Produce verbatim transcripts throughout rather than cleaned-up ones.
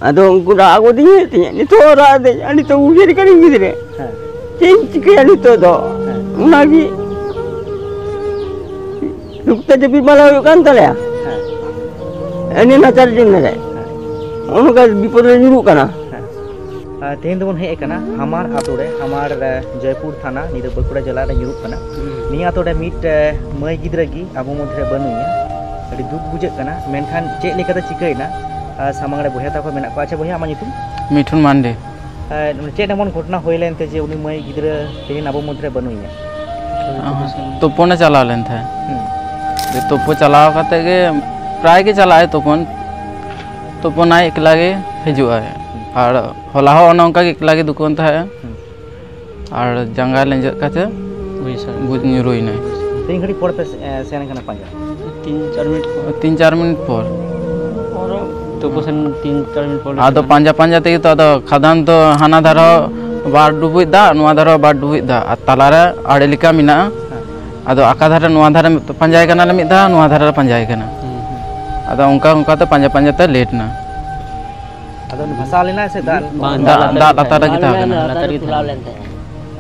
ᱟᱫᱚ ᱩᱱᱠᱩ ᱨᱟᱜ ᱜᱚᱫᱤᱧ ᱦᱩᱭᱩᱜ ᱛᱤᱧᱟᱹ, ᱱᱤᱛᱚᱜ ᱦᱚᱸ ᱨᱟᱜ ᱮᱫᱟᱹᱧ, ᱟᱨ ᱱᱤᱛᱚᱜ ᱩᱭᱦᱟᱹᱨ ᱠᱟᱹᱱᱟᱹᱧ ᱜᱤᱫᱽᱨᱟᱹ᱾ ᱦᱮᱸ᱾ ᱪᱮᱫ ᱤᱧ ᱪᱤᱠᱟᱹᱭᱟ ᱱᱤᱛᱚᱜ ᱫᱚ? ᱦᱮᱸ᱾ ᱚᱱᱟᱜᱮ ᱫᱩᱠ ᱛᱮ ᱡᱟᱹᱯᱤᱫ ᱵᱟᱝ ᱦᱩᱭᱩᱜ ᱠᱟᱱ ᱛᱟᱞᱮᱭᱟ᱾ ᱦᱮᱸ᱾ ᱟᱹᱰᱤ ᱱᱟᱪᱟᱨ ᱡᱤᱭᱚᱱ ᱨᱮ᱾ ᱦᱮᱸ᱾ ᱚᱱᱠᱟ ᱵᱤᱯᱚᱫ ᱨᱮ ᱧᱩᱨᱩᱜ ᱠᱟᱱᱟ᱾ ᱦᱮᱸ᱾ ᱟᱨ ᱛᱮᱦᱮᱧ ᱫᱚᱵᱚᱱ ᱦᱮᱡ ᱟᱠᱟᱱᱟ ᱦᱟᱢᱟᱨ ᱟᱛᱳ ᱨᱮ, ᱦᱟᱢᱟᱨ, ᱮ, ᱡᱚᱭᱯᱩᱨ ᱛᱷᱟᱱᱟ, ᱱᱤᱭᱟᱹ ᱫᱚ ᱵᱟᱸᱠᱩᱲᱟ ᱡᱮᱞᱟ ᱨᱮ ᱧᱩᱨᱩᱜ ᱠᱟᱱᱟ᱾ ᱦᱩᱸ᱾ ᱱᱤᱭᱟᱹ ᱟᱛᱳ ᱨᱮ ᱢᱤᱫ, ᱮ, ᱢᱟᱹᱭ ᱜᱤᱫᱽᱨᱟᱹ ᱜᱮ ᱟᱵᱚ ᱢᱚᱫᱽᱫᱷᱮ ᱨᱮ ᱵᱟᱹᱱᱩᱭᱟ᱾ ᱟᱹᱰᱤ ᱫᱩᱠ ᱵᱩᱡᱷᱟᱹᱜ ᱠᱟᱱᱟ, ᱢᱮᱱᱠᱷᱟᱱ ᱪᱮᱫ ᱞᱮᱠᱟᱛᱮ ᱪᱤᱠᱟᱹᱭᱮᱱᱟ? ᱟᱨ ᱥᱟᱢᱟᱝ ᱨᱮ ᱵᱚᱭᱦᱟ ᱛᱟᱠᱚ ᱢᱮᱱᱟᱜ ᱠᱚᱣᱟ᱾ ᱟᱪᱪᱷᱟ ᱵᱚᱭᱦᱟ, ᱟᱢᱟᱜ ᱧᱩᱛᱩᱢ? ᱢᱤᱴᱷᱩᱱ ᱢᱟᱱᱰᱤ᱾ ᱮ, ᱪᱮᱫ ᱮᱢᱚᱱ ᱜᱷᱚᱴᱚᱱᱟ ᱦᱩᱭ ᱞᱮᱱᱛᱮ ᱡᱮ ᱩᱱᱤ ᱢᱟᱹᱭ ᱜᱤᱫᱽᱨᱟᱹ ᱛᱮᱦᱮᱧ ᱟᱵᱚ ᱢᱚᱫᱽᱫᱷᱮ ᱨᱮ ᱵᱟᱹᱱᱩᱭᱟ? ᱚ, ᱛᱩᱯᱩᱱᱮ ᱪᱟᱞᱟᱣ ᱞᱮᱱ ᱛᱟᱦᱮᱸᱫ᱾ ᱦᱩᱸ᱾ ᱫᱤᱭᱮ ᱛᱩᱯᱩ ᱪᱟᱞᱟᱣ ᱠᱟᱛᱮ ᱜᱮ, ᱯᱨᱟᱭ ᱜᱮ ᱪᱟᱞᱟᱜᱼᱟᱭ ᱛᱩᱯᱩᱱ, ᱛᱩᱯᱩᱱᱟᱭ ᱮᱠᱞᱟ ᱜᱮ ᱦᱤᱡᱩᱜᱼᱟᱭ᱾ ᱦᱩᱸ᱾ ᱟᱨ ᱦᱚᱞᱟ ᱦᱚᱸ ᱚᱱᱮ ᱚᱱᱠᱟ ᱜᱮ ᱮᱠᱞᱟ ᱜᱮ ᱫᱩᱠᱟᱹᱱ ᱛᱟᱦᱮᱸᱜᱼᱟ᱾ ᱦᱩᱸ᱾ ᱟᱨ ᱡᱟᱸᱜᱟ ᱞᱮᱸᱡᱮᱫ ᱠᱟᱛᱮ ᱵᱩᱡᱽ ᱧᱩᱨᱩᱭᱮᱱᱟᱭ᱾ ᱛᱤᱱ ᱜᱷᱟᱹᱲᱤᱡ ᱯᱚᱨ ᱯᱮ ᱥᱮ-, ᱮ, ᱥᱮᱱ ᱠᱟᱱᱟ ᱯᱟᱸᱡᱟ? ᱛᱤᱱ ᱪᱟᱨ ᱢᱤᱱᱤᱴ ᱯᱚᱨ᱾ ᱛᱤᱱ ᱪᱟᱨ ᱢᱤᱱᱤᱴ ᱯᱚᱨ᱾ ᱛᱩᱯᱩ ᱥᱮᱱ ᱛᱤᱱ ᱪᱟᱨ ᱢᱤᱱᱤᱴ ᱯᱚᱨ ᱞᱮ ᱟᱫᱚ ᱥᱮᱱ ᱮᱱᱟ᱾ ᱯᱟᱸᱡᱟ ᱯᱟᱸᱡᱟ ᱛᱮᱜᱮ ᱛᱚ ᱟᱫᱚ ᱠᱷᱟᱫᱟᱱ ᱫᱚ ᱦᱟᱱᱟ ᱫᱷᱟᱨᱮ ᱦᱚᱸ ᱵᱟᱨ ᱰᱩᱵᱩᱡ ᱫᱟᱜ, ᱱᱚᱣᱟ ᱫᱷᱟᱨᱮ ᱦᱚᱸ ᱵᱟᱨ ᱰᱩᱵᱩᱡ ᱫᱟᱜ, ᱟᱨ ᱛᱟᱞᱟᱨᱮ ᱟᱲᱮ ᱞᱮᱠᱟ ᱢᱮᱱᱟᱜᱼᱟ᱾ ᱦᱮᱸ᱾ ᱟᱫᱚ ᱟᱠᱟ ᱫᱷᱟᱨᱮ ᱱᱚᱣᱟ ᱫᱷᱟᱨᱮ ᱯᱟᱸᱡᱟᱭ ᱠᱟᱱᱟᱞᱮ ᱢᱤᱫ ᱫᱷᱟᱣ, ᱱᱚᱣᱟ ᱫᱷᱟᱨᱮ ᱞᱮ ᱯᱟᱸᱡᱟᱭ ᱠᱟᱱᱟ᱾ ᱦᱩᱸ, ᱦᱩᱸ᱾ ᱟᱫᱚ ᱚᱱᱠᱟ ᱚᱱᱠᱟ ᱛᱮ ᱯᱟᱸᱡᱟ ᱯᱟᱸᱡᱟ ᱛᱮ ᱞᱮᱴ ᱮᱱᱟ᱾ ᱟᱫᱚ ᱵᱷᱟᱥᱟᱣ ᱞᱮᱱᱟᱭ ᱥᱮ ᱫᱟᱜ? ᱵᱟᱝ, ᱫᱟᱜ, ᱫᱟᱜ ᱞᱟᱛᱟᱨ ᱫᱟᱜ ᱨᱮᱜᱮ ᱞᱟᱛᱟᱨ ᱨᱮᱜᱮ ᱛᱟᱦᱮᱸ ᱛᱟᱦᱮᱸ ᱠᱟᱱᱟ᱾ ᱠᱟᱱᱟ᱾ ᱞᱟᱛᱟᱨ ᱨᱮᱜᱮ ᱛᱟᱦᱮᱸ ᱠᱟᱱᱟ᱾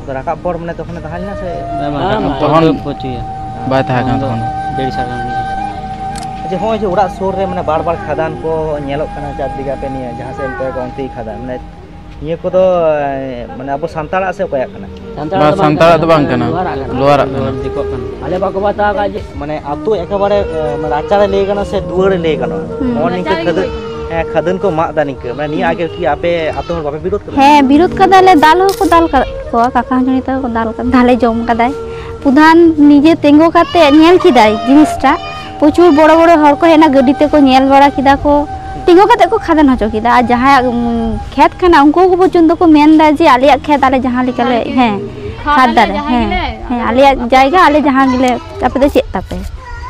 ᱟᱫᱚ ᱨᱟᱠᱟᱵ ᱯᱚᱨ ᱢᱟᱱᱮ ᱛᱚᱠᱷᱚᱱᱮ ᱛᱟᱦᱮᱸ ᱞᱮᱱᱟ ᱥᱮ? ᱵᱟᱝ, ᱵᱟᱝ, ᱛᱚᱠᱷᱚᱱ ᱨᱟᱠᱟᱵ ᱯᱚᱨ ᱫᱚ ᱵᱟᱹᱪᱩᱭᱟ᱾ ᱵᱟᱭ ᱛᱟᱦᱮᱸ ᱠᱟᱱᱟ ᱛᱚᱠᱷᱚᱱ ᱫᱚ᱾ ᱰᱮᱲ ᱥᱟᱞ ᱜᱟᱱ ᱦᱩᱭ ᱠᱟᱱᱟ᱾ ᱟᱪᱪᱷᱟ, ᱦᱚᱸᱜᱼᱚᱭ ᱡᱮ ᱚᱲᱟᱜ ᱥᱩᱨ ᱨᱮ ᱢᱟᱱᱮ ᱵᱟᱨ ᱵᱟᱨ ᱠᱷᱟᱫᱟᱱ ᱠᱚ ᱧᱮᱞᱚᱜ ᱠᱟᱱᱟ ᱪᱟᱨᱫᱤᱠᱮ ᱟᱯᱮ ᱱᱤᱭᱟᱹ ᱡᱟᱦᱟᱸ ᱥᱮᱫ ᱮᱢ ᱠᱚᱭᱚᱜᱟ ᱚᱱᱛᱮ ᱠᱷᱟᱫᱟᱱ, ᱢᱟᱱᱮ ᱱᱤᱭᱟᱹ ᱠᱚᱫᱚ, ᱮ, ᱢᱟᱱᱮ ᱟᱵᱚ ᱥᱟᱱᱛᱟᱲᱟᱜ ᱥᱮ ᱚᱠᱚᱭᱟᱜ ᱠᱟᱱᱟ? ᱥᱟᱱᱛᱟᱲᱟᱜ ᱵᱟᱝ, ᱫᱚ ᱵᱟᱝ ᱥᱟᱱᱛᱟᱲᱟᱜ ᱫᱚ ᱠᱟᱱᱟ, ᱵᱟᱝ ᱠᱟᱱᱟ, ᱞᱳᱣᱟᱨᱟᱜ ᱠᱟᱱᱟ᱾ ᱞᱳᱣᱟᱨᱟᱜ ᱠᱟᱱᱟ᱾ ᱫᱤᱠᱩᱣᱟᱜ ᱠᱟᱱᱟ᱾ ᱟᱞᱮ ᱵᱟᱠᱚ ᱵᱟᱛᱟᱣ ᱟᱠᱟᱫ ᱡᱮ ᱢᱟᱱᱮ ᱟᱹᱛᱩ ᱮᱠᱮᱵᱟᱨᱮ, ᱮ, ᱢᱟᱱᱮ ᱨᱟᱪᱟᱨᱮ ᱞᱟᱹᱭ ᱜᱟᱱᱚᱜᱼᱟ ᱥᱮ ᱫᱩᱣᱟᱹᱨᱮ ᱞᱟᱹᱭ ᱜᱟᱱᱚᱜᱼᱟ? ᱦᱩᱸ᱾ ᱦᱚᱸᱜᱼᱚ ᱱᱤᱝᱠᱟᱹ ᱨᱟᱪᱟᱨᱮ ᱠᱷᱟᱹᱫᱟᱹ-, ᱞᱟᱹᱭ ᱜᱟᱱᱚᱜᱼᱟ᱾ ᱦᱮᱸ, ᱠᱷᱟᱹᱫᱟᱹᱱ ᱠᱚ ᱢᱟᱜ ᱮᱫᱟ ᱱᱤᱝᱠᱟᱹ, ᱢᱟᱱᱮ ᱱᱤᱭᱟᱹ ᱦᱩᱸ᱾ ᱟᱜᱮ ᱠᱤ ᱟᱯᱮ ᱟᱹᱛᱩ ᱦᱚᱲ ᱵᱟᱯᱮ ᱵᱤᱨᱳᱫ ᱠᱟᱫᱟ? ᱦᱮᱸ, ᱵᱤᱨᱳᱫ ᱠᱟᱫᱟᱞᱮ, ᱫᱟᱞ ᱦᱚᱸᱠᱚ ᱫᱟᱞ ᱠᱟᱜ ᱠᱚᱣᱟ, ᱠᱟᱠᱟ ᱦᱚᱸ ᱡᱟᱹᱱᱤᱡ ᱛᱟᱠᱚ ᱠᱚ ᱫᱟᱞ ᱠᱟᱫᱟ, ᱫᱟᱞᱮ ᱡᱚᱢ ᱠᱟᱫᱟᱭ᱾ ᱯᱨᱚᱫᱷᱟᱱ ᱱᱤᱡᱮ ᱛᱤᱸᱜᱩ ᱠᱟᱛᱮ ᱧᱮᱞ ᱠᱮᱫᱟᱭ ᱡᱤᱱᱤᱥᱴᱟ, ᱯᱨᱚᱪᱩᱨ ᱵᱚᱲᱚ ᱵᱚᱲᱚ ᱦᱚᱲ ᱠᱚ ᱦᱮᱡ ᱮᱱᱟ, ᱜᱟᱹᱰᱤ ᱛᱮᱠᱚ ᱧᱮᱞ ᱵᱟᱲᱟ ᱠᱮᱫᱟ ᱠᱚ, ᱛᱤᱸᱜᱩ ᱠᱟᱛᱮ ᱠᱚ ᱠᱷᱟᱫᱟᱱ ᱦᱚᱪᱚ ᱠᱮᱫᱟ᱾ ᱟᱨ ᱡᱟᱦᱟᱸᱭᱟᱜ, ᱩᱢ, ᱠᱷᱮᱛ ᱠᱟᱱᱟ, ᱩᱱᱠᱩ ᱠᱚ ᱯᱚᱨᱡᱚᱱᱛᱚ ᱠᱚ ᱢᱮᱱ ᱮᱫᱟ ᱡᱮ ᱟᱞᱮᱭᱟᱜ ᱠᱷᱮᱛ ᱟᱞᱮ ᱡᱟᱦᱟᱸ ᱞᱮᱠᱟ ᱞᱮ, ᱦᱮᱸ, ᱠᱷᱟᱫ ᱫᱟᱞᱮ, ᱦᱮᱸ, ᱦᱮᱸ, ᱟᱞᱮᱭᱟᱜ ᱡᱟᱭᱜᱟ ᱟᱞᱮ ᱡᱟᱦᱟᱸ ᱜᱮᱞᱮ, ᱟᱯᱮ ᱫᱚ ᱪᱮᱫ ᱛᱟᱯᱮ?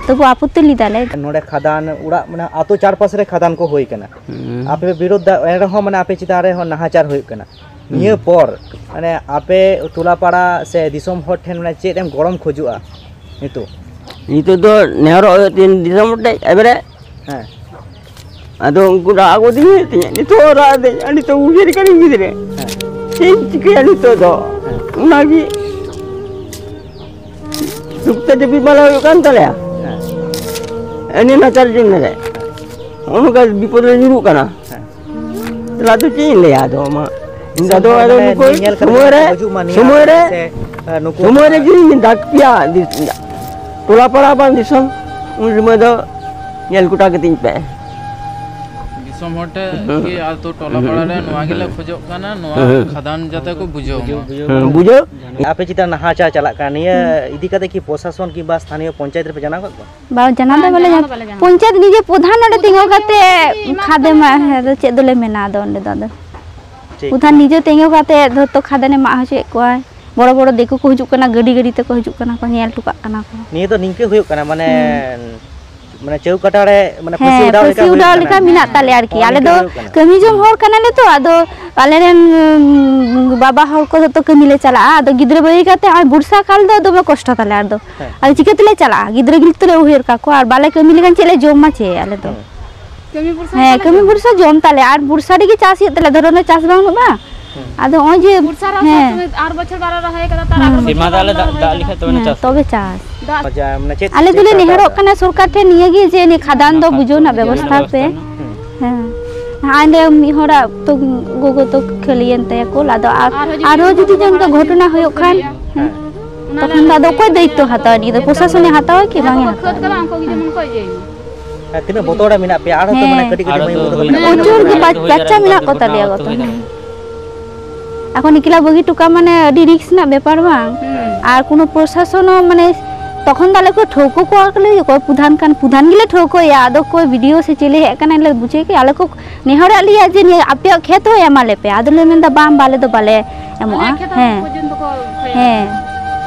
ᱛᱚᱵᱩ ᱟᱯᱚᱛᱛᱤ ᱞᱮᱫᱟᱞᱮ᱾ ᱱᱚᱰᱮ ᱠᱷᱟᱫᱟᱱ ᱚᱲᱟᱜ, ᱢᱟᱱᱮ ᱟᱛᱳ ᱪᱟᱨᱯᱟᱥ ᱨᱮ ᱠᱷᱟᱫᱟᱱ ᱠᱚ ᱦᱩᱭ ᱠᱟᱱᱟ᱾ ᱦᱩᱸ᱾ ᱟᱯᱮ ᱯᱮ ᱵᱤᱨᱳᱫ ᱫᱟ, ᱮᱱ ᱨᱮᱦᱚᱸ ᱢᱟᱱᱮ ᱟᱯᱮ ᱪᱮᱛᱟᱱ ᱨᱮᱦᱚᱸ ᱱᱟᱦᱟᱪᱟᱨ ᱦᱩᱭᱩᱜ ᱠᱟᱱᱟ᱾ ᱦᱩᱸ᱾ ᱱᱤᱭᱟᱹ ᱯᱚᱨ ᱢᱟᱱᱮ ᱟᱯᱮ ᱴᱚᱞᱟ ᱯᱟᱲᱟ ᱥᱮ ᱫᱤᱥᱚᱢ ᱦᱚᱲ ᱴᱷᱮᱱ ᱢᱟᱱᱮ ᱪᱮᱫ ᱮᱢ ᱜᱚᱲᱚᱢ ᱠᱷᱚᱡᱚᱜᱼᱟ ᱱᱤᱛᱚᱜ? ᱱᱤᱛᱚᱜ ᱫᱚ ᱱᱮᱦᱚᱨᱚᱜ ᱦᱩᱭᱩᱜ ᱛᱤᱧ ᱫᱤᱥᱚᱢ ᱦᱚᱲ ᱴᱷᱮᱡ ᱮᱵᱟᱨᱮ᱾ ᱦᱮᱸ᱾ ᱟᱫᱚ ᱩᱱᱠᱩ ᱨᱟᱜ ᱜᱚᱫᱤᱧ ᱦᱩᱭᱩᱜ ᱛᱤᱧᱟᱹ, ᱱᱤᱛᱚᱜ ᱦᱚᱸ ᱨᱟᱜ ᱮᱫᱟᱹᱧ, ᱟᱨ ᱱᱤᱛᱚᱜ ᱩᱭᱦᱟᱹᱨ ᱠᱟᱹᱱᱟᱹᱧ ᱜᱤᱫᱽᱨᱟᱹ, ᱪᱮᱫ ᱤᱧ ᱪᱤᱠᱟᱹᱭᱟ ᱱᱤᱛᱚᱜ ᱫᱚ? ᱚᱱᱟᱜᱮ ᱥᱩᱠᱛᱮ ᱡᱟᱹᱯᱤᱫ ᱵᱟᱝ ᱦᱩᱭᱩᱜ ᱠᱟᱱ ᱛᱟᱞᱮᱭᱟ᱾ ᱦᱮᱸ᱾ ᱟᱹᱰᱤ ᱱᱟᱪᱟᱨ ᱡᱚᱱ ᱨᱮ ᱦᱚᱸᱜᱼᱚ ᱱᱚᱝᱠᱟ ᱵᱤᱯᱚᱫ ᱨᱮ ᱧᱩᱨᱩᱜ ᱠᱟᱱᱟ᱾ ᱦᱮᱸ᱾ ᱛᱟᱦᱞᱮ ᱟᱫᱚ ᱪᱮᱫ ᱤᱧ ᱞᱟᱹᱭᱟ? ᱟᱫᱚ ᱢᱟ ᱤᱧ ᱫᱚ ᱟᱫᱚ, ᱟᱫᱚ ᱢᱟᱱᱮ ᱱᱩᱠᱩ ᱧᱮᱧᱮᱞ ᱠᱟᱛᱮ ᱥᱚᱢᱚᱭ ᱨᱮ, ᱵᱩᱡᱩᱜ ᱢᱟ ᱱᱤᱭᱟᱹ ᱥᱚᱢᱚᱭ ᱨᱮ, ᱥᱮ, ᱮ, ᱱᱩᱠᱩ ᱥᱚᱢᱚᱭ ᱨᱮ ᱡᱩᱫᱤᱧ ᱰᱟᱠ ᱯᱮᱭᱟ, ᱫᱤ-, ᱴᱚᱞᱟ ᱯᱟᱲᱟ ᱵᱟᱝ ᱫᱤᱥᱚᱢ, ᱩᱱ ᱥᱚᱢᱚᱭ ᱫᱚ ᱧᱮᱞ ᱜᱚᱴᱟ ᱠᱟᱹᱛᱤᱧ ᱯᱮ᱾ ᱫᱤᱥᱚᱢ ᱦᱚᱲ ᱴᱷᱮᱱ ᱦᱩᱸ᱾ ᱠᱤ ᱟᱛᱳ ᱴᱚᱞᱟ ᱯᱟᱲᱟ ᱨᱮ ᱱᱚᱣᱟ ᱜᱮᱞᱮ ᱠᱷᱚᱡᱚᱜ ᱠᱟᱱᱟ, ᱱᱚᱣᱟ ᱦᱩᱸ᱾ ᱠᱷᱟᱫᱟᱱ ᱡᱟᱛᱮ ᱠᱚ ᱵᱩᱡᱷᱟᱹᱣ ᱢᱟ᱾ ᱦᱩᱸ, ᱵᱩᱡᱷᱟᱹᱣ᱾ ᱟᱯᱮ ᱪᱮᱛᱟᱱ ᱱᱟᱦᱟᱪᱟᱨ ᱪᱟᱞᱟᱜ ᱠᱟᱱᱟ, ᱱᱤᱭᱟᱹ ᱦᱩᱸ᱾ ᱤᱫᱤ ᱠᱟᱛᱮ ᱠᱤ ᱯᱨᱚᱥᱟᱥᱚᱱ ᱠᱤᱝᱵᱟ ᱥᱛᱷᱟᱱᱤᱭᱚ ᱯᱚᱧᱪᱟᱭᱮᱛ ᱨᱮᱯᱮ ᱡᱟᱱᱟᱣ ᱠᱟᱫ ᱠᱚᱣᱟ? ᱵᱟᱝ, ᱡᱟᱱᱟᱣ ᱫᱚ ᱵᱟᱝ, ᱵᱟᱞᱮ ᱡᱟᱱᱟᱣ ᱡᱟᱱᱟᱣ᱾ ᱫᱚ ᱵᱟᱞᱮ ᱡᱟᱱᱟᱣ᱾ ᱯᱚᱧᱪᱟᱭᱮᱛ ᱱᱤᱡᱮ ᱯᱨᱚᱫᱷᱟᱱ ᱱᱚᱰᱮ ᱛᱤᱸᱜᱩ ᱠᱟᱛᱮ ᱮᱢᱟ ᱠᱷᱟᱫᱮ ᱠᱚᱣᱟ ᱢᱟ, ᱠᱚ᱾ ᱦᱮᱸ, ᱟᱫᱚ ᱪᱮᱫ ᱫᱚᱞᱮ ᱢᱮᱱᱟ ᱟᱫᱚ ᱚᱸᱰᱮ ᱫᱚ ᱟᱫᱚ? ᱴᱷᱤᱠ᱾ ᱯᱨᱚᱫᱷᱟᱱ ᱱᱤᱡᱮ ᱛᱤᱸᱜᱩ ᱠᱟᱛᱮ ᱡᱷᱚᱛᱚ ᱠᱷᱟᱫᱟᱱᱮ ᱢᱟᱜ ᱦᱚᱪᱚᱭᱮᱫ ᱠᱚᱣᱟᱭ᱾ ᱵᱚᱲᱚ ᱵᱚᱲᱚ ᱫᱤᱠᱩ ᱠᱚ ᱦᱤᱡᱩᱜ ᱠᱟᱱᱟ, ᱜᱟᱹᱰᱤ ᱜᱟᱹᱰᱤ ᱛᱮᱠᱚ ᱦᱤᱡᱩᱜ ᱠᱟᱱᱟ ᱠᱚ, ᱧᱮᱞ ᱦᱚᱴᱚ ᱠᱟᱜ ᱠᱟᱱᱟ ᱠᱚ᱾ ᱱᱤᱭᱟᱹ ᱫᱚ ᱱᱤᱝᱠᱟᱹ ᱦᱩᱭᱩᱜ ᱠᱟᱱᱟ, ᱢᱟᱱᱮ, ᱦᱩᱸ᱾ ᱢᱟᱱᱮ ᱪᱟᱹᱣ ᱠᱟᱴᱟ ᱨᱮ, ᱢᱟᱱᱮ ᱦᱮᱸ, ᱯᱷᱟᱹᱥᱤ ᱚᱰᱟᱣ ᱯᱷᱟᱹᱥᱤ ᱞᱮᱠᱟ ᱦᱩᱭᱩᱜ ᱚᱰᱟᱣ ᱠᱟᱱᱟ᱾ ᱞᱮᱠᱟ ᱢᱮᱱᱟᱜ ᱛᱟᱞᱮᱭᱟ ᱟᱨᱠᱤ᱾ ᱦᱚᱸ, ᱟᱞᱮ ᱱᱤᱝᱠᱟᱹ ᱫᱚ ᱦᱩᱭᱩᱜ ᱠᱟᱱᱟ᱾ ᱠᱟᱹᱢᱤ ᱡᱚᱝ ᱦᱚᱲ ᱠᱟᱱᱟᱞᱮ ᱛᱚ, ᱟᱫᱚ ᱟᱞᱮᱨᱮᱱ, ᱩᱸ, ᱵᱟᱵᱟ ᱦᱚᱲ ᱠᱚ ᱡᱷᱚᱛᱚ ᱠᱟᱹᱢᱤ ᱞᱮ ᱪᱟᱞᱟᱜᱼᱟ᱾ ᱟᱫᱚ ᱜᱤᱫᱽᱨᱟᱹ ᱵᱟᱹᱜᱤ ᱠᱟᱛᱮ ᱱᱚᱜᱼᱚᱭ ᱵᱚᱨᱥᱟ ᱠᱟᱞ ᱫᱚ ᱫᱚᱢᱮ ᱠᱚᱥᱴᱚ ᱛᱟᱞᱮ ᱟᱨ ᱫᱚ᱾ ᱦᱮᱸ᱾ ᱟᱫᱚ ᱪᱤᱠᱟᱹ ᱛᱮᱞᱮ ᱪᱟᱞᱟᱜᱼᱟ? ᱜᱤᱫᱽᱨᱟᱹ ᱜᱤᱫᱽᱨᱟᱹ ᱛᱮᱞᱮ ᱩᱭᱦᱟᱹᱨ ᱠᱟᱠᱚᱣᱟ, ᱟᱨ ᱵᱟᱞᱮ ᱠᱟᱹᱢᱤ ᱞᱮᱠᱷᱟᱱ ᱪᱮᱫ ᱞᱮ ᱡᱚᱢᱟ ᱪᱮᱫ ᱟᱞᱮ ᱫᱚ? ᱦᱮᱸ᱾ ᱠᱟᱹᱢᱤ ᱵᱷᱚᱨᱥᱟ ᱦᱮᱸ, ᱛᱟᱞᱮ ᱠᱟᱹᱢᱤ ᱫᱚ᱾ ᱵᱷᱚᱨᱥᱟ ᱡᱚᱢ ᱛᱟᱞᱮ, ᱟᱨ ᱵᱚᱨᱥᱟ ᱨᱮᱜᱮ ᱪᱟᱥ ᱦᱩᱭᱩᱜ ᱛᱟᱞᱮ, ᱫᱷᱚᱨᱚᱱ ᱨᱮ ᱪᱟᱥ ᱵᱟᱝ ᱦᱩᱭᱩᱜᱼᱟ᱾ ᱦᱮᱸ᱾ ᱟᱫᱚ ᱱᱚᱜᱼᱚᱭ ᱡᱮ, ᱵᱚᱨᱥᱟ ᱨᱮ ᱦᱮᱸ᱾ ᱥᱚᱵ ᱥᱚᱢᱚᱭ ᱟᱨ ᱵᱚᱪᱷᱚᱨ ᱵᱟᱨᱚ ᱨᱚᱦᱚᱭ ᱠᱟᱫᱟ, ᱛᱟᱨ ᱦᱮᱸ᱾ ᱟᱜᱮ ᱥᱮᱨᱢᱟ ᱵᱚᱪᱷᱚᱨ ᱫᱟᱜ ᱞᱮ ᱵᱟᱨᱚ ᱫᱟᱜ, ᱨᱚᱦᱚᱭ ᱫᱟᱜ ᱠᱟᱫᱟ᱾ ᱞᱮᱠᱷᱟᱡ ᱛᱚᱵᱮ ᱱᱟ ᱦᱮᱸ, ᱪᱟᱥ᱾ ᱛᱚᱵᱮ ᱪᱟᱥ᱾ ᱟᱪᱪᱷᱟ, ᱢᱟᱱᱮ ᱪᱮᱫ, ᱟᱞᱮ ᱪᱮᱫ ᱫᱚᱞᱮ ᱯᱮ ᱱᱮᱦᱚᱨᱚᱜ ᱦᱟᱛᱟᱣ ᱠᱟᱱᱟ ᱥᱚᱨᱠᱟᱨ ᱴᱷᱮᱱ ᱱᱤᱭᱟᱹ ᱜᱮ ᱡᱮ ᱱᱤᱭᱟᱹ ᱠᱷᱟᱫᱟᱱ ᱫᱚ ᱵᱩᱡᱷᱟᱹᱣ ᱨᱮᱱᱟᱜ ᱵᱮᱵᱚᱥᱛᱷᱟ ᱯᱮ᱾ ᱦᱮᱸ᱾ ᱦᱮᱸ᱾ ᱟᱨ ᱚᱸᱰᱮ ᱢᱤᱫ ᱦᱚᱲᱟᱜ ᱛᱚ ᱜᱚᱜᱚ ᱛᱚ ᱠᱷᱟᱹᱞᱤᱭᱮᱱ ᱛᱟᱭᱟ ᱠᱚᱞ, ᱟᱫᱚ ᱟᱨ, ᱟᱨᱦᱚᱸ ᱡᱩᱫᱤ ᱟᱨᱦᱚᱸ ᱡᱩᱫᱤ ᱚᱱᱠᱟ ᱚᱱᱠᱟ ᱜᱷᱚᱴᱚᱱᱟ ᱦᱩᱭᱩᱜ ᱠᱷᱟᱱ, ᱦᱮᱸ᱾ ᱦᱮᱸ᱾ ᱛᱚᱠᱷᱚᱱ ᱫᱚ ᱟᱫᱚ ᱚᱠᱚᱭ ᱫᱟᱭᱤᱛᱛᱚ ᱦᱟᱛᱟᱣᱟ? ᱱᱤᱭᱟᱹ ᱫᱚ ᱯᱨᱚᱥᱟᱥᱚᱱᱮ ᱦᱟᱛᱟᱣᱟ ᱠᱤ ᱡᱟᱦᱟᱸ ᱵᱟᱝ ᱠᱚ ᱮ ᱠᱷᱟᱹᱫ ᱦᱟᱛᱟᱣᱟ? ᱠᱟᱫᱟ, ᱩᱱᱠᱩ ᱜᱮ ᱡᱮᱢᱚᱱ ᱠᱚ ᱤᱭᱟᱹᱭ ᱢᱟ᱾ ᱦᱮᱸ, ᱛᱤᱱᱟᱹᱜ ᱵᱚᱛᱚᱨ ᱨᱮ ᱢᱮᱱᱟᱜ ᱯᱮᱭᱟ? ᱟᱨᱦᱚᱸ ᱛᱚ ᱢᱟᱱᱮ ᱦᱮᱸ᱾ ᱠᱟᱹᱴᱤᱡ ᱠᱟᱹᱴᱤᱡ ᱟᱨᱦᱚᱸ ᱢᱟᱹᱭ ᱛᱚ ᱵᱟᱹᱵᱩ ᱛᱟᱠᱚ ᱦᱩᱭ ᱢᱮᱱᱟᱜ ᱫᱟᱲᱮᱭᱟᱜᱼᱟ, ᱠᱚᱣᱟ ᱛᱚ ᱵᱟᱪᱪᱟ ᱢᱮᱱᱟᱜ ᱠᱚ ᱛᱟᱞᱮᱭᱟ ᱜᱚ ᱛᱚ, ᱦᱮᱸ᱾ ᱮᱠᱷᱚᱱ ᱮᱠᱞᱟ ᱵᱟᱹᱜᱤ ᱦᱚᱴᱚ ᱠᱟᱜ ᱢᱟᱱᱮ ᱟᱹᱰᱤ ᱨᱤᱠᱥ ᱨᱮᱱᱟᱜ ᱵᱮᱯᱟᱨ ᱵᱟᱝ? ᱦᱮᱸ᱾ ᱟᱨ ᱠᱳᱱᱳ ᱯᱨᱚᱥᱟᱥᱚᱱ ᱦᱚᱸ ᱢᱟᱱᱮ ᱛᱚᱠᱷᱚᱱ ᱫᱚ ᱟᱞᱮ ᱠᱚ ᱴᱷᱟᱹᱣᱠᱟᱹ ᱠᱚᱣᱟ ᱠᱚ, ᱞᱟᱹᱭ ᱟᱠᱚ ᱯᱨᱚᱫᱷᱟᱱ ᱠᱟᱱ, ᱯᱨᱚᱫᱷᱟᱱ ᱜᱮᱞᱮ ᱴᱷᱟᱹᱣᱠᱟᱹᱭᱟ, ᱟᱫᱚ ᱚᱠᱚᱭ ᱵᱤ ᱰᱤ ᱳ ᱥᱮ ᱪᱤᱞᱤ ᱦᱮᱡ ᱟᱠᱟᱱᱟᱭ ᱞᱮ ᱵᱩᱡᱷᱟᱹᱣ ᱠᱮᱫᱟ, ᱟᱞᱮ ᱠᱚ ᱱᱮᱦᱚᱨᱟᱜ ᱞᱮᱭᱟ ᱡᱮ ᱱᱤᱭᱟᱹ ᱟᱯᱮᱭᱟᱜ ᱠᱷᱮᱛ ᱦᱚᱸ ᱮᱢᱟᱞᱮ ᱯᱮ᱾ ᱟᱫᱚᱞᱮ ᱢᱮᱱᱫᱟ, "ᱵᱟᱝ, ᱵᱟᱞᱮ ᱫᱚ ᱵᱟᱞᱮ ᱮᱢᱚᱜᱼᱟ᱾" ᱟᱞᱮᱭᱟᱜ ᱠᱷᱮᱛ ᱦᱚᱸ ᱦᱮᱸ᱾ ᱯᱚᱨᱡᱚᱱᱛᱚ ᱠᱚ ᱠᱷᱚᱭᱟ᱾ ᱦᱮᱸ᱾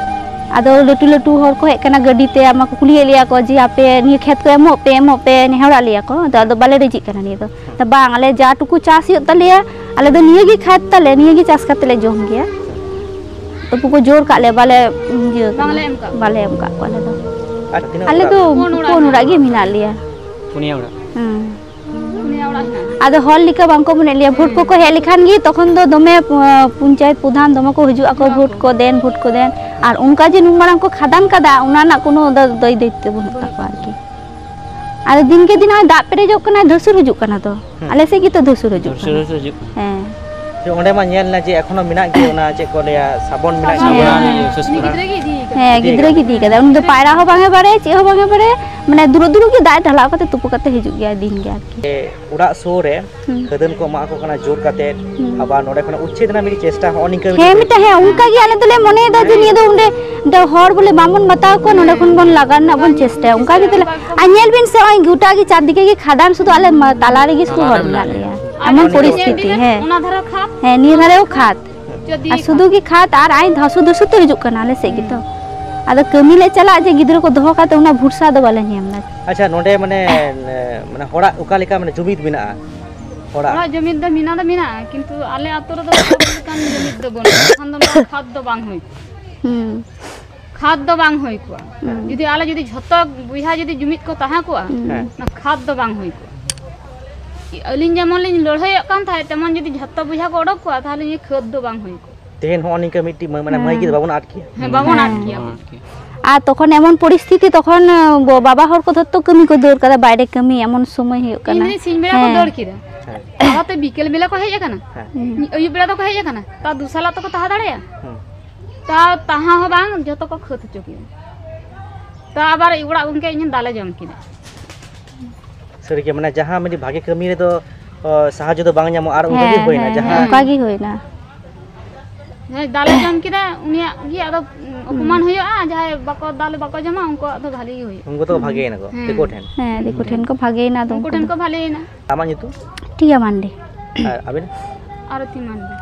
ᱟᱫᱚ ᱞᱟᱹᱴᱩ ᱞᱟᱹᱴᱩ ᱦᱚᱲ ᱠᱚ ᱦᱮᱡ ᱠᱟᱱᱟ ᱜᱟᱹᱰᱤ ᱛᱮ, ᱟᱢᱟ ᱠᱚ ᱠᱩᱞᱤᱭᱮᱫ ᱞᱮᱭᱟ ᱠᱚ ᱡᱮ, "ᱟᱯᱮ ᱱᱤᱭᱟᱹ ᱠᱷᱮᱛ ᱠᱚ ᱮᱢᱚᱜ ᱯᱮ, ᱮᱢᱚᱜ ᱯᱮ", ᱱᱮᱦᱚᱨᱟᱜ ᱞᱮᱭᱟ ᱠᱚ᱾ ᱟᱫᱚ, ᱟᱫᱚ ᱵᱟᱞᱮ ᱨᱟᱹᱡᱤᱜ ᱠᱟᱱᱟ ᱱᱤᱭᱟᱹ ᱫᱚ᱾ ᱟᱫᱚ ᱵᱟᱝ, ᱟᱞᱮ ᱡᱟ ᱴᱩᱠᱩ ᱪᱟᱥ ᱦᱩᱭᱩᱜ ᱛᱟᱞᱮᱭᱟ, ᱟᱞᱮ ᱫᱚ ᱱᱤᱭᱟᱹ ᱜᱮ ᱠᱷᱮᱛ ᱛᱟᱞᱮ, ᱱᱤᱭᱟᱹ ᱜᱮ ᱪᱟᱥ ᱠᱟᱛᱮ ᱞᱮ ᱡᱚᱢ ᱜᱮᱭᱟ᱾ ᱛᱚᱵᱩ ᱠᱚ ᱡᱳᱨ ᱠᱟᱜ ᱞᱮᱭᱟ, ᱵᱟᱞᱮ ᱤᱭᱟᱹ ᱠᱟᱱᱟ, ᱵᱟᱝᱞᱮ ᱮᱢ ᱠᱟᱜ ᱵᱟᱞᱮ ᱮᱢ ᱠᱟᱜ ᱠᱚᱣᱟ ᱟᱞᱮ ᱫᱚ᱾ ᱟᱨ ᱛᱤᱱᱟᱹᱜ ᱟᱞᱮ ᱚᱲᱟᱜ? ᱫᱚ ᱯᱩᱱ ᱚᱲᱟᱜ ᱯᱩᱱ ᱚᱲᱟᱜ ᱜᱮ ᱢᱮᱱᱟᱜ ᱞᱮᱭᱟ᱾ ᱯᱩᱱᱭᱟᱹ ᱚᱲᱟᱜ᱾ ᱦᱮᱸ᱾ ᱟᱫᱚ ᱦᱚᱲ ᱞᱮᱠᱟ ᱵᱟᱝᱠᱚ ᱢᱚᱱᱮᱭᱮᱫ ᱞᱮᱭᱟ᱾ ᱵᱷᱳᱴ ᱠᱚᱠᱚ ᱦᱮᱡ ᱞᱮᱠᱷᱟᱱ ᱜᱮ ᱛᱚᱠᱷᱚᱱ ᱫᱚ ᱫᱚᱢᱮ, ᱟᱸ, ᱯᱚᱧᱪᱟᱭᱮᱛ ᱯᱨᱚᱫᱷᱟᱱ ᱫᱚᱢᱮ ᱠᱚ ᱦᱤᱡᱩᱜ ᱟᱠᱚ, ᱵᱷᱳᱴ ᱠᱚ ᱫᱮᱱ, ᱵᱷᱳᱴ ᱠᱚ ᱫᱮᱱ᱾ ᱟᱨ ᱚᱱᱠᱟ ᱡᱮ ᱱᱩᱱ ᱢᱟᱨᱟᱝ ᱠᱚ ᱠᱷᱟᱫᱟᱱ ᱠᱟᱫᱟ, ᱚᱱᱟ ᱨᱮᱱᱟᱜ ᱠᱳᱱᱳ ᱫᱚ ᱫᱟᱹᱭ ᱫᱟᱹᱭᱤᱛᱛᱚ ᱵᱟᱹᱱᱩᱜ ᱛᱟᱠᱚᱣᱟ ᱟᱨᱠᱤ᱾ ᱟᱫᱚ ᱫᱤᱱᱠᱮ ᱫᱤᱱ ᱱᱚᱜᱼᱚᱭ ᱫᱟᱜ ᱯᱮᱨᱮᱡᱚᱜ ᱠᱟᱱᱟ, ᱫᱷᱩᱥᱩᱨ ᱦᱤᱡᱩᱜ ᱠᱟᱱᱟ ᱛᱚ᱾ ᱦᱩᱸ᱾ ᱟᱞᱮ ᱥᱮᱫ ᱜᱮᱛᱚ ᱫᱷᱩᱥᱩᱨ ᱦᱤᱡᱩᱜ ᱫᱷᱩᱥᱩᱨ ᱠᱟᱱᱟ᱾ ᱦᱤᱡᱩᱜ ᱠᱟᱱᱟ᱾ ᱦᱮᱸ᱾ ᱡᱮ ᱚᱸᱰᱮ ᱢᱟ ᱧᱮᱞ ᱮᱱᱟ ᱡᱮ ᱮᱠᱷᱚᱱᱳ ᱢᱮᱱᱟᱜ ᱜᱮ ᱚᱱᱟ ᱪᱮᱫ ᱠᱚ ᱞᱟᱹᱭᱟ, ᱥᱟᱵᱚᱱ ᱢᱮᱱᱟᱜ ᱜᱮ᱾ ᱥᱟᱵᱚᱱ ᱚᱱᱟ ᱟᱨ ᱥᱩᱥᱩ ᱩᱱᱤ ᱠᱚᱨᱟᱣ᱾ ᱜᱤᱫᱽᱨᱟᱹ ᱜᱮ ᱤᱫᱤ ᱠᱟᱫᱟ᱾ ᱦᱮᱸ, ᱤᱫᱤ ᱜᱤᱫᱽᱨᱟᱹ ᱠᱟᱫᱟ᱾ ᱜᱮ ᱤᱫᱤ ᱠᱟᱫᱟ᱾ ᱩᱱᱤ ᱫᱚ ᱯᱟᱭᱨᱟ ᱦᱚᱸ ᱵᱟᱝ ᱮ ᱵᱟᱲᱟᱭᱟ, ᱪᱮᱫ ᱦᱚᱸ ᱵᱟᱝ ᱮ ᱵᱟᱲᱟᱭᱟ᱾ ᱢᱟᱱᱮ ᱫᱩᱨᱩᱜ ᱫᱩᱨᱩᱜ ᱜᱮ ᱫᱟᱜ ᱮ ᱰᱷᱟᱞᱟᱣ ᱠᱟᱛᱮ ᱛᱩᱯᱩ ᱠᱟᱛᱮ ᱦᱤᱡᱩᱜ ᱜᱮᱭᱟ ᱫᱤᱱ ᱜᱮ ᱟᱨᱠᱤ᱾ ᱡᱮ ᱚᱲᱟᱜ ᱥᱩᱨ ᱨᱮ ᱦᱩᱸ᱾ ᱠᱷᱟᱹᱫᱟᱹᱱ ᱠᱚ ᱮᱢᱟ ᱠᱚ ᱠᱟᱱᱟ ᱡᱳᱨ ᱠᱟᱛᱮ, ᱦᱩᱸ᱾ ᱟᱵᱟᱨ ᱱᱚᱰᱮ ᱠᱷᱚᱱᱟᱜ ᱩᱪᱪᱷᱮᱫ ᱨᱮᱱᱟᱜ ᱢᱤᱫᱴᱤᱡ ᱪᱮᱥᱴᱟ ᱦᱚᱸ ᱱᱤᱝᱠᱟᱹ ᱦᱮᱸ, ᱢᱤᱫᱴᱤᱡ ᱢᱤᱫᱴᱟᱝ, ᱦᱮᱸ, ᱚᱱᱠᱟ ᱜᱮ ᱟᱞᱮ ᱫᱚᱞᱮ ᱢᱚᱱᱮᱭᱮᱫᱟ ᱡᱮ ᱱᱤᱭᱟᱹ ᱫᱚ ᱚᱸᱰᱮ ᱫᱚ ᱦᱚᱲ ᱵᱚᱞᱮ ᱵᱟᱵᱚᱱ ᱢᱟᱛᱟᱣ ᱠᱚᱣᱟ, ᱱᱚᱰᱮ ᱠᱷᱚᱱ ᱵᱚᱱ ᱞᱟᱜᱟ ᱨᱮᱱᱟᱜ ᱵᱚᱱ ᱪᱮᱥᱴᱟᱭᱟ, ᱚᱱᱠᱟ ᱜᱮ ᱛᱟᱦᱞᱮ᱾ ᱟᱨ ᱧᱮᱞ ᱵᱤᱱ ᱥᱮ, ᱱᱚᱜᱼᱚᱭ ᱜᱚᱴᱟ ᱜᱮ ᱪᱟᱨᱫᱤᱠᱮ ᱜᱮ ᱠᱷᱟᱫᱟᱱ, ᱥᱩᱫᱷᱩ ᱟᱞᱮ ᱢᱟ-, ᱛᱟᱞᱟ ᱨᱮᱜᱮ ᱥᱩᱫᱷᱩ ᱦᱚᱲ ᱢᱮᱱᱟᱜ ᱞᱮᱭᱟ, ᱟᱨ ᱮᱢᱚᱱ ᱱᱚᱰᱮ ᱯᱚᱨᱤᱥᱛᱷᱤᱛᱤ, ᱦᱮᱸ᱾ ᱚᱱᱟ ᱫᱷᱟᱨᱮ ᱠᱷᱟᱫ, ᱡᱩᱫᱤ ᱟᱨ ᱥᱩᱫᱷᱩ ᱜᱮ ᱠᱷᱟᱫ ᱟᱨ ᱟᱭ ᱫᱷᱟᱥᱩ ᱫᱷᱩᱥᱩ ᱛᱮ ᱦᱤᱡᱩᱜ ᱠᱟᱱᱟ ᱟᱞᱮ ᱥᱮᱫ ᱜᱮᱛᱚ᱾ ᱦᱩᱸ᱾ ᱟᱫᱚ ᱠᱟᱹᱢᱤ ᱞᱮ ᱪᱟᱞᱟᱜ ᱡᱮ ᱜᱤᱫᱽᱨᱟᱹ ᱠᱚ ᱫᱚᱦᱚ ᱠᱟᱛᱮ ᱚᱱᱟ ᱵᱷᱚᱨᱥᱟ ᱫᱚ ᱵᱟᱞᱮ ᱧᱟᱢ ᱮᱫᱟ᱾ ᱟᱪᱪᱷᱟ, ᱱᱚᱰᱮ ᱢᱟᱱᱮ, ᱢᱟᱱᱮ ᱦᱚᱲᱟᱜ ᱚᱠᱟ ᱞᱮᱠᱟ ᱢᱟᱱᱮ ᱡᱩᱢᱤᱫ ᱢᱮᱱᱟᱜᱼᱟ? ᱦᱚᱲᱟᱜ? ᱦᱚᱲᱟᱜ ᱡᱩᱢᱤᱫ ᱫᱚ ᱢᱮᱱᱟᱜ ᱫᱚ ᱢᱮᱱᱟᱜᱼᱟ, ᱠᱤᱱᱛᱩ ᱟᱞᱮ ᱟᱛᱳ ᱨᱮᱫᱚ ᱚᱱᱟ ᱞᱮᱠᱟᱱ ᱡᱩᱢᱤᱫ ᱫᱚ ᱵᱟᱹᱱᱩᱜᱼᱟ, ᱵᱟᱠᱷᱟᱱ ᱫᱚ ᱱᱚᱣᱟ ᱠᱷᱟᱫ ᱫᱚ ᱵᱟᱝ ᱦᱩᱭ ᱠᱚᱜᱼᱟ᱾ ᱦᱩᱸ᱾ ᱠᱷᱟᱫ ᱫᱚ ᱵᱟᱝ ᱦᱩᱭ ᱠᱚᱜᱼᱟ᱾ ᱦᱩᱸ᱾ ᱡᱩᱫᱤ ᱟᱞᱮ ᱡᱩᱫᱤ ᱡᱷᱚᱛᱚ ᱵᱚᱭᱦᱟ ᱡᱩᱫᱤ ᱡᱩᱢᱤᱫ ᱠᱚ ᱛᱟᱦᱮᱸ ᱠᱚᱜᱼᱟ, ᱦᱩᱸ᱾ ᱦᱮᱸ᱾ ᱚᱱᱟ ᱠᱷᱟᱫ ᱫᱚ ᱵᱟᱝ ᱦᱩᱭ ᱠᱚᱜᱼᱟ᱾ ᱟᱹᱞᱤᱧ ᱡᱮᱢᱚᱱ ᱞᱤᱧ ᱞᱟᱹᱲᱦᱟᱹᱭᱚᱜ ᱠᱟᱱ ᱛᱟᱦᱮᱸᱫ, ᱛᱮᱢᱚᱱ ᱡᱩᱫᱤ ᱡᱷᱚᱛᱚ ᱵᱚᱭᱦᱟ ᱠᱚ ᱚᱰᱚᱠ ᱠᱚᱜᱼᱟ, ᱛᱟᱦᱚᱞᱮ ᱱᱤᱭᱟᱹ ᱠᱷᱟᱹᱫ ᱫᱚ ᱵᱟᱝ ᱦᱩᱭ ᱠᱚᱜᱼᱟ᱾ ᱛᱮᱦᱮᱧ ᱦᱚᱸᱜᱼᱚ ᱱᱤᱝᱠᱟᱹ ᱢᱤᱫᱴᱤᱡ ᱢᱟᱹᱭ, ᱢᱟᱱᱮ ᱢᱟᱹᱭ ᱜᱮ ᱦᱮᱸ᱾ ᱵᱟᱵᱚᱱ ᱟᱫ ᱠᱮᱭᱟ᱾ ᱦᱮᱸ, ᱵᱟᱵᱚᱱ ᱟᱫ ᱦᱮᱸ᱾ ᱠᱮᱭᱟ᱾ ᱟᱨ ᱛᱚᱠᱷᱚᱱ ᱮᱢᱚᱱ ᱯᱚᱨᱤᱥᱛᱷᱤᱛᱤ, ᱛᱚᱠᱷᱚᱱ, ᱟᱸ, ᱵᱚ-, ᱵᱟᱵᱟ ᱦᱚᱲ ᱠᱚ ᱡᱷᱚᱛᱚ ᱠᱟᱹᱢᱤ ᱠᱚ ᱫᱟᱹᱲ ᱠᱟᱫᱟ, ᱵᱟᱭᱨᱮ ᱠᱟᱹᱢᱤ, ᱮᱢᱚᱱ ᱥᱚᱢᱚᱭ ᱦᱩᱭᱩᱜ ᱤᱧ ᱠᱟᱱᱟ᱾ ᱫᱚ ᱥᱤᱧ ᱵᱮᱲᱟ ᱠᱚ ᱦᱮᱸ᱾ ᱫᱟᱹᱲ ᱠᱮᱫᱟ᱾ ᱦᱮᱸ᱾ ᱟᱵᱟᱨ ᱛᱮ ᱵᱤᱠᱮᱞ ᱵᱮᱞᱟ ᱠᱚ ᱦᱮᱡ ᱟᱠᱟᱱᱟ᱾ ᱦᱮᱸ᱾ ᱦᱩᱸ᱾ ᱟᱹᱭᱩᱵ ᱵᱮᱲᱟ ᱫᱚᱠᱚ ᱦᱮᱡ ᱟᱠᱟᱱᱟ᱾ ᱛᱟ ᱫᱩᱥᱟᱞᱟ ᱛᱮᱠᱚ ᱛᱟᱦᱮᱸ ᱫᱟᱲᱮᱭᱟᱜᱼᱟ? ᱦᱩᱸ᱾ ᱛᱟ ᱛᱟᱦᱮᱸ ᱦᱚᱸ ᱵᱟᱝ, ᱡᱷᱚᱛᱚ ᱠᱚ ᱠᱷᱟᱹᱫ ᱦᱚᱪᱚ ᱠᱮᱫᱟ᱾ ᱛᱟ ᱟᱵᱟᱨ ᱚᱲᱟᱜ ᱜᱚᱢᱠᱮ ᱤᱧ ᱫᱟᱞᱮ ᱡᱚᱢ ᱠᱮᱫᱟ᱾ ᱥᱟᱹᱨᱤᱜᱮ, ᱢᱟᱱᱮ ᱡᱟᱦᱟᱸ ᱢᱤᱫᱴᱤᱡ ᱵᱷᱟᱜᱮ ᱠᱟᱹᱢᱤ ᱨᱮᱫᱚ, ᱚ, ᱥᱟᱦᱟᱡᱽᱡᱚ ᱫᱚ ᱵᱟᱝ ᱧᱟᱢᱚᱜᱼᱟ, ᱟᱨ ᱚᱱᱠᱟ ᱜᱮ ᱦᱮᱸ, ᱦᱩᱭᱱᱟ, ᱦᱮᱸ, ᱡᱟᱦᱟᱸ ᱚᱱᱠᱟ ᱜᱮ ᱦᱩᱭᱱᱟ᱾ ᱡᱟᱦᱟᱸᱭ ᱫᱟᱞᱮ ᱡᱚᱢ ᱠᱮᱫᱟ, ᱩᱱᱤᱭᱟᱜ ᱜᱮ ᱟᱫᱚ, ᱩᱸ, ᱚᱯᱚᱢᱟᱱ ᱦᱩᱸ᱾ ᱦᱩᱭᱩᱜᱼᱟ, ᱡᱟᱦᱟᱸᱭ ᱵᱟᱠᱚ ᱫᱟᱞ, ᱵᱟᱠᱚ ᱡᱚᱢᱟ, ᱩᱱᱠᱩᱣᱟᱜ ᱫᱚ ᱵᱷᱟᱞᱤ ᱜᱮ ᱦᱩᱭᱩᱜᱼᱟ᱾ ᱩᱱᱠᱩ ᱫᱚ ᱦᱩᱸ᱾ ᱵᱷᱟᱜᱮᱭᱮᱱᱟ ᱠᱚ, ᱦᱮᱸ᱾ ᱫᱤᱠᱩ ᱴᱷᱮᱱ᱾ ᱦᱮᱸ, ᱫᱤᱠᱩ ᱴᱷᱮᱱ ᱠᱚ ᱵᱷᱟᱜᱮᱭᱮᱱᱟ ᱟᱫᱚ ᱩᱱᱠᱩ ᱩᱱᱠᱩ ᱴᱷᱮᱱ ᱫᱚ᱾ ᱠᱚ ᱵᱷᱟᱞᱮᱭᱮᱱᱟ᱾ ᱟᱢᱟᱜ ᱧᱩᱛᱩᱢ? ᱴᱤᱭᱟ ᱢᱟᱱᱰᱤ᱾ ᱟᱨ ᱟᱹᱵᱤᱱ? ᱟᱨᱚᱛᱤ ᱢᱟᱱᱰᱤ᱾